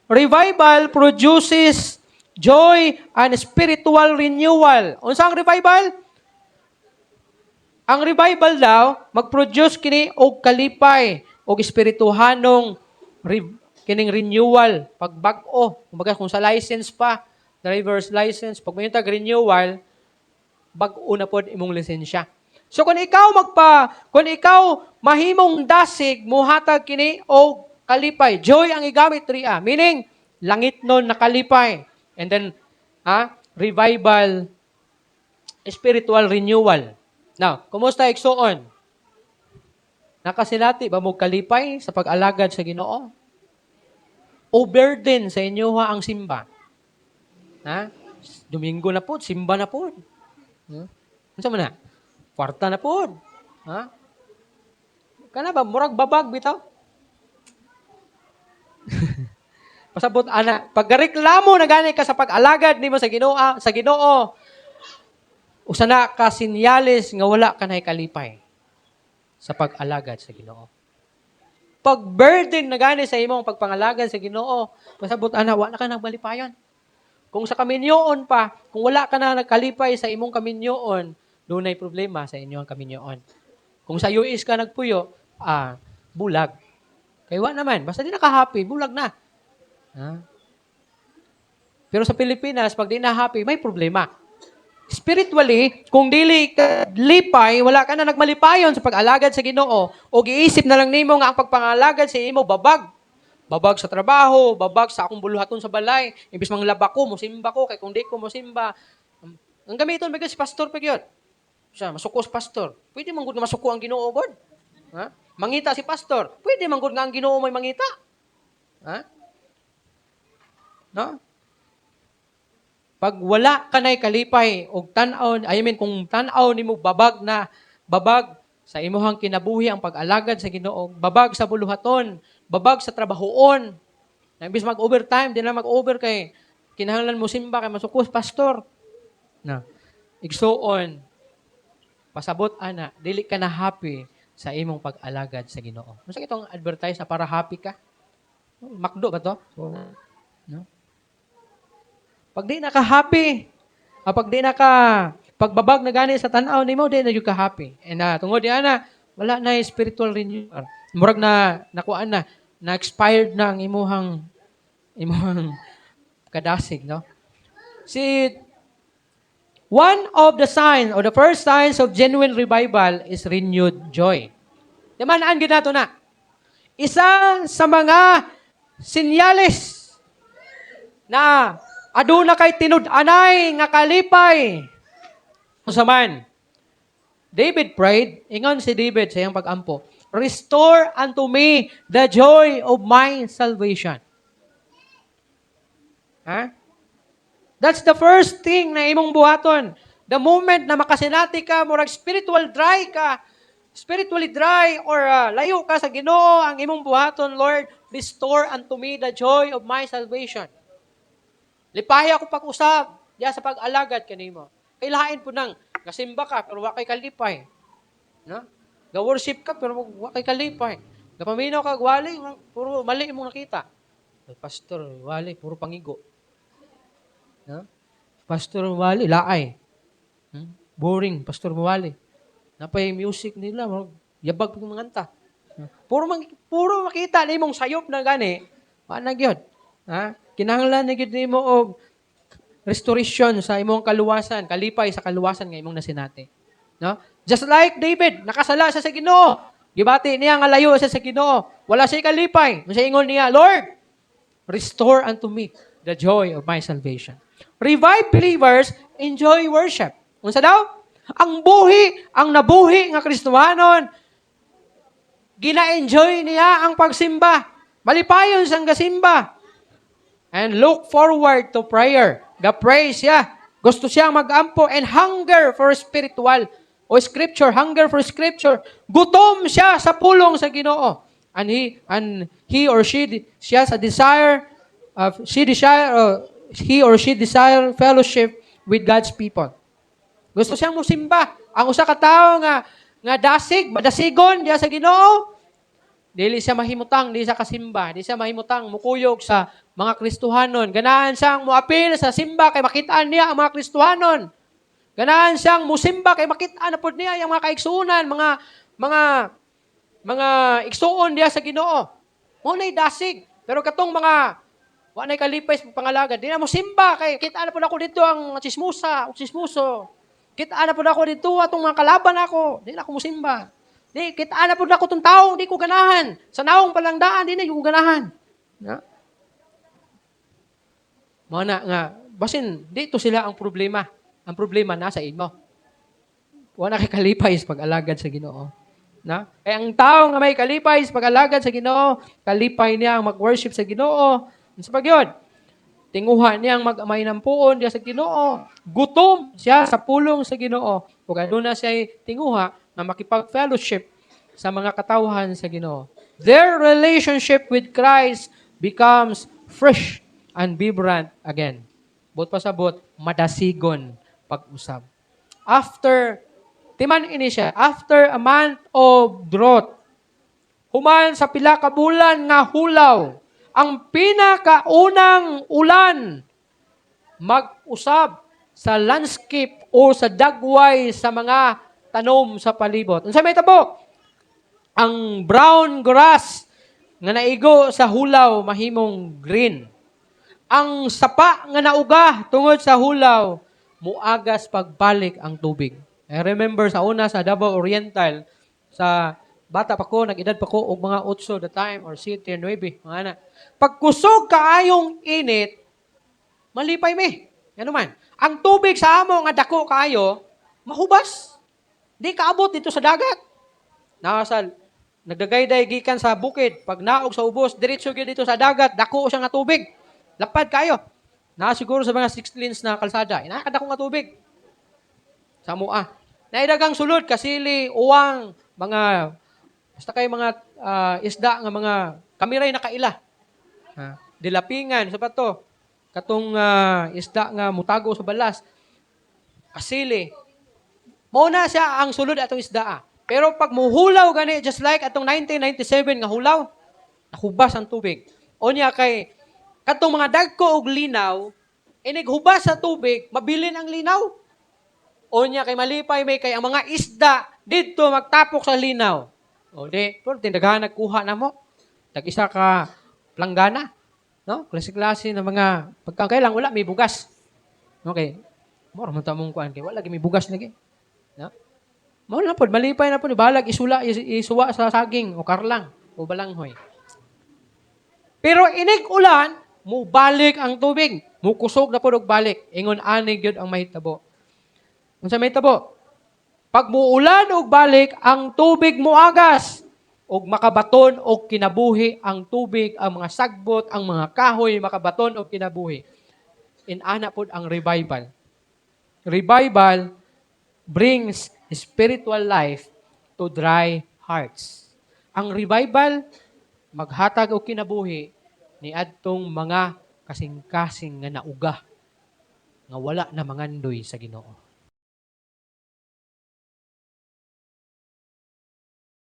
Revival produces joy and spiritual renewal. Unsa ang revival? Ang revival daw mag-produce kini og kalipay og espirituhanong kining renewal, pagbag-o. Kumbaga kung sa license pa, driver's license, pag may tag renewal, bag-o na pod imong lisensya. So kung ikaw mahimong dasig, muhatag kini og kalipay. Joy ang igamit riya. Meaning langit nun nakalipay. And then revival, spiritual renewal. Now, kumusta, igsuon? Nakasinati ba mo kalipay sa pag-alagad sa Ginoo? O burden sa inyo ha ang simba? Ha? Domingo na po, simba na po. Ha? Unsa man na? Kwarta na po. Ha? Kana ba murag babag bitaw? Pasabot ana, pagreklamo na gani ka sa pag-alagad nimo sa Ginoo, usa na ka sinyales nga wala ka nay kalipay sa pag-alagad sa Ginoo. Pag burden na gani sa imong pagpangalagad sa Ginoo, pasabot ana, wa na ka nagmalipayon. Kung sa kaminyoon pa, kung wala ka na nagkalipay sa imong kaminyoon, dunay problema sa inyong kaminyoon. Kung sa US ka nagpuyo, bulag. Kay wa naman, basta di na ka happy, bulag na. Ha? Pero sa Pilipinas, pag di na happy, may problema. Spiritually, kung dili ka lipay, wala ka na nagmalipayon sa pag-alagad sa Ginoo, o giisip na lang nimo nga ang pagpangalagad sa imo babag. Babag sa trabaho, babag sa akong buluhaton sa balay, imbis manglaba ko, musimba ko, kay kung di ko musimba, ang gamiton ba si pastor pa gyud? Siya, masuko si pastor. Pwede man gud nga masuko ang Ginoo god. Ha? Mangita si pastor. Pwede man gud nga ang Ginoo may mangita. Ha? No? Pag wala ka na'y kalipay og tan-aw, I mean kung tan-aw nimo babag na babag sa imuhang kinabuhi ang pag-alagad sa Ginoo, babag sa buluhaton, babag sa trabahoon. Na imbis mag-overtime, di na mag-over kay kinahanglan mo simba kay masukos pastor. Na. Igsuon, pasabot ana, dili ka na happy sa imong pag-alagad sa Ginoo. Unsa itong advertise na para happy ka? Makdo ba to? No? Pag di na ka happy, pag di na ka pagbabag na gani sa tan-aw nimo, di na jud ka happy. And tungod di ana, wala na spiritual renewal. Murag na nakuan na, na expired na ang imuhang kadasig, no? Si one of the signs or the first signs of genuine revival is renewed joy. Di man ang ginato na. Isa sa mga sinyales na aduna kay tinud-anay nga kalipay. Unsa man? David prayed, ingon si David sa iyang pag-ampo, "Restore unto me the joy of my salvation." Ha? That's the first thing na imong buhaton. The moment na makasinati ka, murag spiritual dry ka, spiritually dry or layo ka sa Ginoo, ang imong buhaton, "Lord, restore unto me the joy of my salvation. Lipahi ako pag-usab diya sa pag-alagad kanimo." Kay lain po nang gasimba ka pero wa kay kalipay. No? Ga-worship ka pero wa kay kalipay. Gapaminaw ka wali, puro mali imong nakita. Ay, Pastor, wali, puro pangigo. No? Pastor wali, laay. Boring, Pastor wali. Napay music nila, yabag pag manganta. Puro makita nimong sayop na gani, wa na gyud. Ha? Kinahanglan na gyud nimo og restoration sa imong kaluwasan, kalipay sa kaluwasan nga imong nasinati. No? Just like David, nakasala siya sa Ginoo. Gibati niya nga layo siya sa Ginoo. Wala siya kalipay. Unsa ingon niya, "Lord, restore unto me the joy of my salvation." Revived believers enjoy worship. Unsa daw? Ang buhi, ang nabuhi nga Kristohanon, gina-enjoy niya ang pagsimba. Malipayon siyang gasimba. And look forward to prayer. Ga-pray siya. Gusto siyang mag-ampo and hunger for spiritual o scripture, hunger for scripture. Gutom siya sa pulong sa Ginoo. And he or she siya sa desire she desire he or she desire fellowship with God's people. Gusto siyang musimba. Ang usa ka tawo nga dasig, madasigon diya sa Ginoo, Dili siya mahimutang, di siya kasimba, di siya mahimutang mukuyog sa mga Kristohanon. Ganahan siyang muapil sa simba kay makitaan niya ang mga Kristohanon. Ganahan siyang musimba kay makitaan na pod niya ang mga kaigsuonan, mga igsuon niya sa Ginoo. Mao na'y dasig. Pero katong mga wa na'y kalipay sa pangalagad, di na mo simba kay kita na pod ako dito ang chismosa, o chismoso. Kita na pod ako dito atong mga kalaban ako, di na ako musimba. Di kita na pod ako tong tawo, di ko ganahan. Sa naong palangdaan, di na ko ganahan. Na? Mao na nga basin dito sila ang problema. Ang problema nasa imo. Wa na kay kalipay sa pag-alagad sa Ginoo. Na? Kaya ang tao nga may kalipay sa pag-alagad sa Ginoo, kalipay niya ang mag-worship sa Ginoo. Unsa pa gyud? Tinguha niya ang mag-amay ng puon diya sa Ginoo. Gutom siya sa pulong sa Ginoo. Ug aduna siya tinguha nga makipag-fellowship sa mga katawhan sa Ginoo. Their relationship with Christ becomes fresh and vibrant again. Buot pasabot, madasigon pag-usab. After, timan ini siya, after a month of drought, human sa pila ka bulan nga hulaw, ang pinakaunang ulan mag-usab sa landscape o sa dagway sa mga tanom sa palibot. Unsa may tabo? Ang brown grass nga naigo sa hulaw mahimong green. Ang sapa nga nauga tungod sa hulaw muagas pagbalik ang tubig. I remember sa una sa Davao Oriental, sa bata pa ko, nag-edad pa ko og mga 8 the time or 7 9, mga ana. Pagkusog kaayong init, malipay mi. Ngano man? Ang tubig sa amo nga dako kaayo, mahubas. Di kaabot dito sa dagat. Nasa nagdagayday gikan sa bukid, pag naog sa ubos, diretso gyud dito sa dagat, dako siya nga tubig. Lapad kayo. Na siguro sa mga 6 lanes na kalsada, inakadako nga tubig. Sa mua. Naidagang sulod, kasili, uwang, mga, basta kay mga isda nga mga, kamiray nakaila. Ha? Dilapingan, sa pato. Katong isda nga mutago sa balas. Kasili. Mao na siya ang sulod atong isda. Pero pag muhulaw gani, just like atong 1997 nga hulaw, nahubas ang tubig. O niya kay, katong mga dagko og linaw, inig hubas sa tubig, mabilin ang linaw. O niya kay malipay may kay ang mga isda didto magtapok sa linaw. O di, pero tindagahan nagkuha na mo. Tag isa ka planggana. No? Klase-klase na mga pagkakailang wala may bugas. Okay. Moro man ta mong kuan kay wala may bugas lagi. No? Mao na pod malipay na pod balag isula isuwa sa saging o karlang o balanghoy. Pero inig ulan, mubalik ang tubig. Mukusog na pod og balik. Ingon ani gyud ang mahitabo. Unsa mahitabo? Pag muulan og balik, ang tubig muagas og makabaton og kinabuhi ang tubig, ang mga sagbot, ang mga kahoy makabaton og kinabuhi. Inana pod ang revival. Revival brings spiritual life to dry hearts. Ang revival maghatag og kinabuhi ni adtong mga kasing-kasing nga nauga nga wala na mangandoy sa Ginoo.